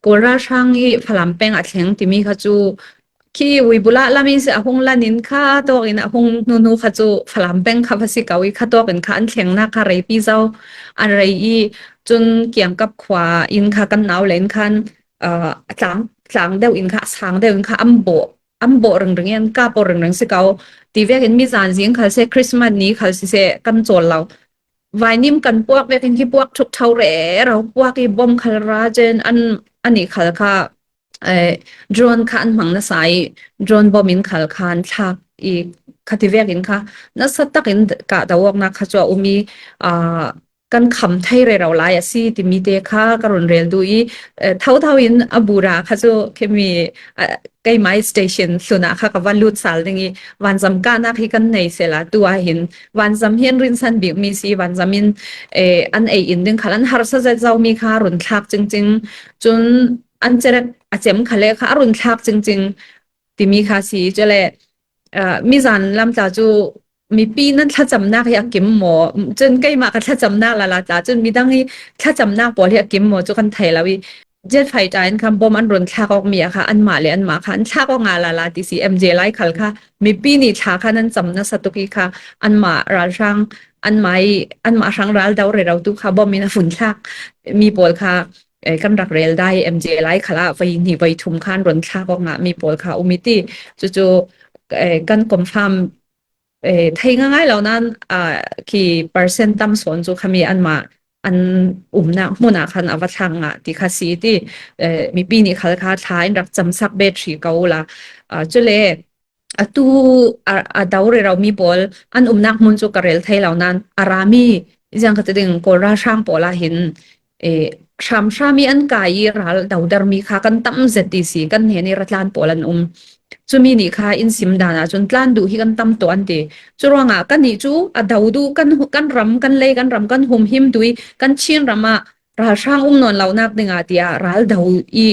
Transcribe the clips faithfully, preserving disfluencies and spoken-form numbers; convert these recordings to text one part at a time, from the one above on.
Kawl ralhrang i Falam peng a thleng timi kha cu khi Uibula lam in si a hung lan in kha tawk in a hung hnu hnu kha cu Falam peng kha va si ko i kha tawk in kha an thlengnak kha reipi zo an rei i cun kiangkap khua in kha kan nau le in khan, aa, tlang, tlang deuh in kha, sang deuh in kha an bawh, an bawh ringring i an kap aw ringring si ko. Ti vekin mizan zing khal seh, Christmas ni khal siseh kan cawl lo. Vainim kan puak vekin khi puak ṭhuk ṭho rero puak i bom khal ra cun an, an i khal kha, eh, drone kha an hmang nasa i drone bom in khal kha an thlak i kha ti vekin kha nasa takin kah do awknak kha cu a um i, aa, kan kham thei rero lai a si timi te kha ka run rel duh i, eh, thotho in a bura kha cu khimi, ah, keimah i station hlun ah kha ka va lut sal ding i vanzam kahnak hi kan nei sehla tu ah hin vanzam hi an rinsan bikmi si, vanzam in, eh, an ei in ding khal an harsa zet zomi kha run thlak cingcing. Cun an cerek a cem kha le kha a run thlak cingcing timi kha si. Cule, ah, mizan lam tla cu mipi nan thlacamnak hi a kim maw? Cun keimah ka thlacamnak lala tla cun midang i thlacamnak pawl hi a kim maw cu kan thei lo i, jet fighter in khan bom an run thlak awk mi a kha anmah le anmah kha an thlak awk nga lala ti si. M J lai khal kha mipi nih thla kha nan cam nasa tuk i kha anmah ralhrang, anmah i, anmah hrang ral do rero tu kha bom in a vun thlak mi pawl kha, eh, kan rak rel dai. M J lai khal ah voi hnih voi thum khan run thlak awk nga mi pawl kha um i ti. Cucu, eh, kan confirm, eh, thei ngaingai lo nan, ah, khi percent tam sawn cu khami anmah an umnak hmun ah khan a va thlak ngah ti kha si ti. Eh, mipi nih khal kha thla in rak camsak bet hri ko ula. Ah, cule atu a, a do rero mi pawl an umnak hmun cu ka rel thei lo nan a rami ziang ka ti ding Kawl ralhrang pawl ah hin, eh, hramhram i an kai i ral doder mi kha kan tam zet ti si, kan hnen i ratlan pawl an um. Cumi nih kha in sim dan ah cun tlan duh hi kan tam tuah an ti. Curuangah kannih cu a do duh kan, kan ram, kan lei, kan ram, kan humhim duh i kan Chin ram ah ralhrang um nawn lonak dingah tiah ral do i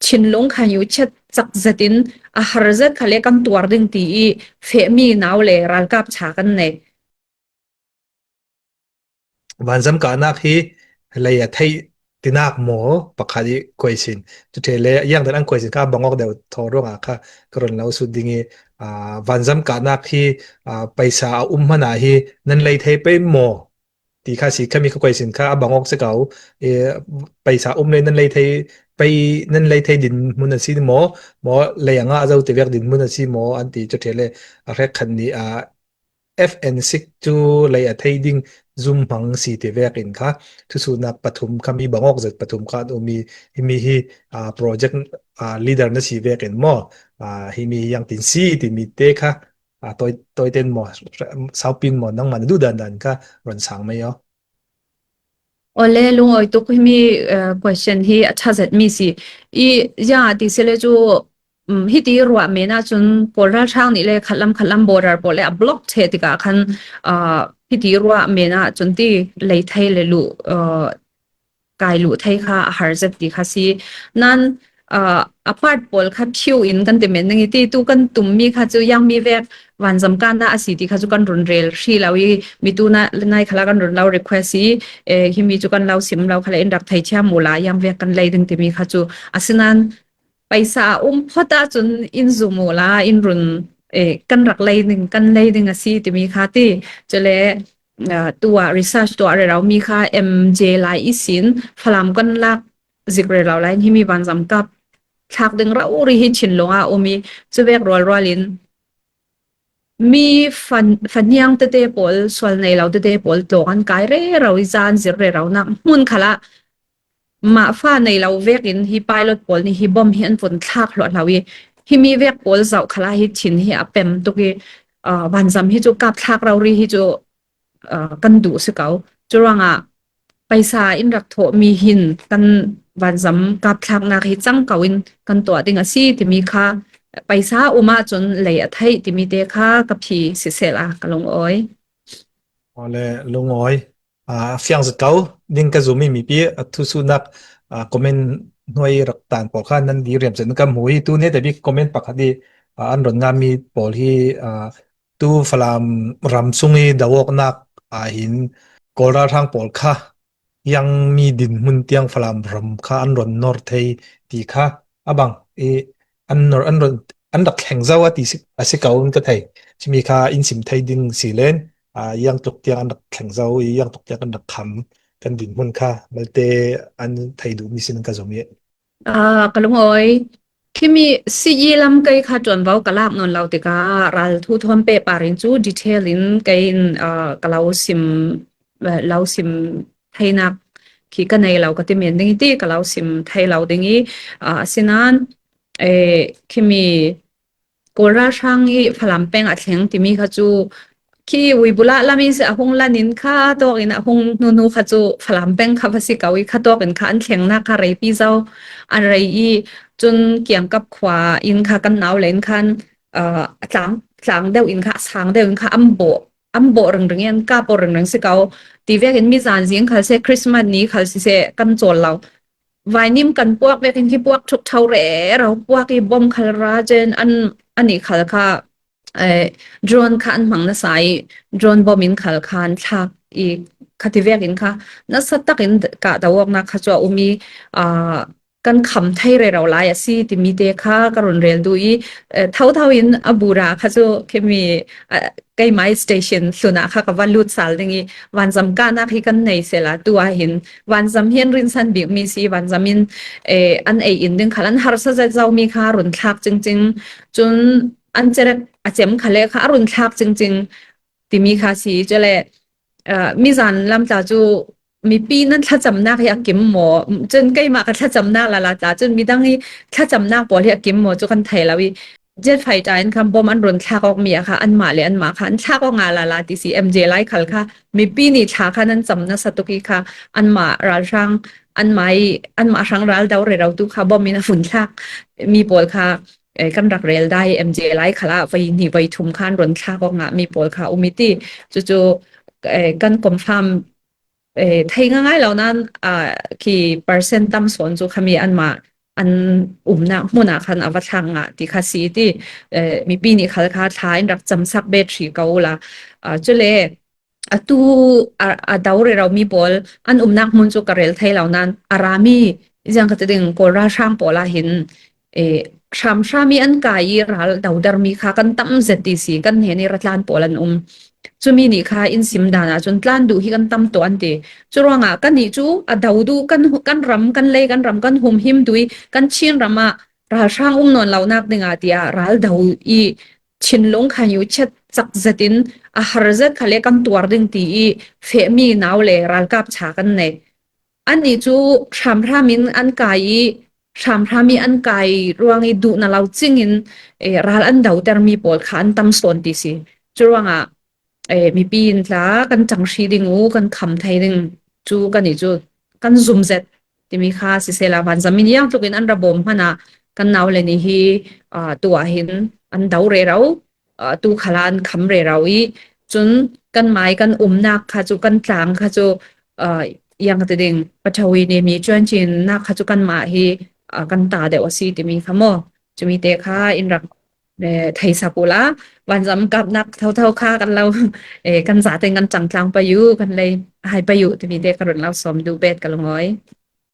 thinlung kha hi u chiat cak zet in a har zet kha le kan tuar ding ti i fehmi nau le ralkap cha kan nei. Vanzam kahnak hi lei a theih tinak maw pakhat i question. Cu ṭhe le, yang dan an question kha a bang awk deuh thaw ruangah kha ka run lo sut ding i, aa, vanzam kahnak hi, aa, paisa a um hmanh ah hi nan lei thei pei maw ti kha si. Khami kha question kha a bang awk si ko. E, paisa um le nan lei thei pei, nan lei thei dinhmun a si maw, maw lei a ngah zo ti vek dinhmun a si maw an ti cu ṭhe le a hrekkhat nih, aa, F N six cu lei a thei ding zumhmang si ti vekin kha thusuhnak pathum kha mi bang awk zet pathum kha an um i, himi hi, aa, project, aa, leader na si vekin maw, aa, himi hi ziangtin si timi te kha, aa, tawi, tawi ten maw, saupin maw, nangmah na duh dan dan kha run sang mai aw. Awle, lungawi tuk himi, eh, question hi a ṭha zet mi si. I, ziang a ti si le cu, um, hiti ruah men ah cun Kawl ralhrang nih le khatlam khatlam border pawl le a block ṭheh tikah khan, ah, hiti ruah men ah cun ti lei thei le luh, ah, kai luh thei kha a har zet ti kha si. Nan, ah, a part pawl kha ṭhiu in kan ti men ding i ti tu kan tum mi kha cu yang mi vek vanzam kahnak a si ti kha cu kan run rel hri lo i mi tu na, nai khala kan run lo request i, eh, himi cu kan lo sim lo kha le in rak thei thiam ula yang vek kan lei ding timi kha cu a si nan paisa a um phot ahcun in zum ula in run, eh, kan rak lei ding, kan lei ding a si timi kha ti. Cule, ah, tu ah research tuah rero mi kha M J lai ihsin Falam kan lak zik rero lai in himi vanzam kap thlak ding rori hi thinlung ah um i cu vek rualrual in mi fa, fa hniang tete pawl, sual nei lo tete pawl tlawng an kai rero i za an zir rero nak hmun khalah mah fa nei lo vekin hi pilot pawl nih hi bom hi an vun thlak hluahhlo i himi vek pawl zoh khalah hi thin hi a pem tuk i, ah, vanzam hi cu kap thlak rori hi cu, ah, kan duh si ko. Curuangah paisa in rak thawhmi hin kan vanzam kap thlaknak hi cang ko in kan tuah ding a si timi kha paisa um ahcun lei a theih timi te kha ka phi sisehla ka lungawi. Awle, lungawi. Aa, fiang zet ko ding ka zummi mipi a thusuhnak, aa, comment hnuai rak tan pawl kha nan diriam cun ka hmu i tu hnetabik comment pakhat i, aa, an ron ngammi pawl hi, aa, tu Falam ram sung i do awknak ah hin Kawl ralhrang pawl kha iang mi dinhmun tiang Falam ram kha an ron nor thei ti kha a bang i an nor an ron an rak thleng zo a ti si a si ko in ka thei. Chimi kha in sim thei ding si len, a, iang tluk tiang an rak thleng zo i iang tluk tiang an rak kham kan dinhmun kha malte an thei duh mi sin ka zom i. A, ka lungawi. Khimi si i lam kei kha tuan vau ka lak nawn lo tika ral thu thawn pehpar in cu detail in kei in, a, ka lo sim, a, lo sim theinak khi ka nei lo ka ti men ding i ti ka lo sim thei lo ding i, a, asinan, e, khimi Kawl ralhrang i Falam peng a thleng timi kha cu khi Uibula lam in si a hung lan in kha tawk in a hung hnu hnu kha cu Falam peng kha va si ko i kha tawk in kha an thlengnak kha reipi zo an rei i cun kiangkap khua in kha kan nau le in khan, ah, tlang, tlang deuh in kha sang deuh in kha an bawh, an bawh ringring i an kap aw ringring si ko. Ti vekin mizan zing khal se Christmas ni khal si se kan cawl lo. Vainim kan puak vekin khi puak ṭhuk ṭho rero puak i bom khal ra cen an, anih khal kha, eh, drone kha an hmang nasa i drone bom in khal kha an thlak i kha ti vekin kha nasa takin kah do awknak kha cu a um i, ah, kan kham thei rero lai a si timi te kha ka run rel duh i, eh, thotho in a bura kha cu khimi, ah, keimah i station hlun ah kha ka va lut sal ding i vanzam kahnak hi kan nei sela tu ah hin vanzam hi an rinsan bik mi si vanzam in, eh, an ei in ding khal an harsa zet zo mi kha a run thlak cingcing cun an cerek a cem kha le kha a run thlak cingcing timi kha si cu le, ah, mizan lam tla cu mipi nan thlacamnak hi a kim maw? Cun keimah ka thlacamnak lala tla cun midang i thlacamnak pawl hi a kim maw cu kan thei lo i jet fighter in khan bom an run thlak awk mi a kha anmah le anmah kha an thlak awk nga lala ti si M J lai khal kha mipi nih thla kha nan cam nasa tuk i kha anmah ralhrang anmah i anmah hrang ral do rero tu kha bom in a vun thlak mi pawl kha, eh, kan rak rel dai M J lai khal ah voi hnih voi thum khan run thlak awk nga mi pawl kha um i ti cucu, eh, kan confirm eh, thei ngaingai lo nan, ah, khi percent tam sawn cu khami anmah an umnak hmun ah khan a va thlak ngah ti kha si ti, eh, mipi nih khal kha thla in rak camsak bet hri ko ula. Ah, cule atu a, a do rero mi pawl an umnak hmun cu ka rel thei lo nan a rami ziang ka ti ding Kawl ralhrang pawl ah hin eh, hramhram i an kai i ral dodermi kha kan tam zet ti si, kan hnen i ratlan pawl an um. Cumi nih kha in sim dan ah cun tlan duh hi kan tam tuah an ti. Curuangah kan nih cu a do duh kan, kan ram, kan lei, kan ram, kan humhim duh i kan Chin ram ah ralhrang um nawn lonak dingah tiah ral do i thinlung kha yu chet cak zet in a har zet kha le kan tuar ding ti i fehmi nau le ralkap cha kan nei. Annih cu hramhram in an kai i hramhram i an kai ruang i duh na lo cing in, eh, ral an dotermi pawl kha an tam sawn ti si. Curuangah, eh, mipi in tla kan ṭang hri ding u, kan kham thei ding cu kan i cu kan zum zet timi kha sisela vanzam in iang tluk in an ra bawm hmanh ah kan nau le nih hi, ah, tu ah hin an do rero, ah, tu khal ah an kham rero i cun kan mai kan umnak kha cu kan tlang kha cu, ah, iang ka ti ding pathawin i mi cuan cin nak kha cu kanmah hi, ah, kan ta deuh a si timi kha maw? Cumi te kha in rak, eh, theisak ula vanzam kapnak thotho kha kan lo, eh, kan zaten kan cangtlang pei u, kan lei hai pei u timi te ka run lo sawm duh bet ka lungawi.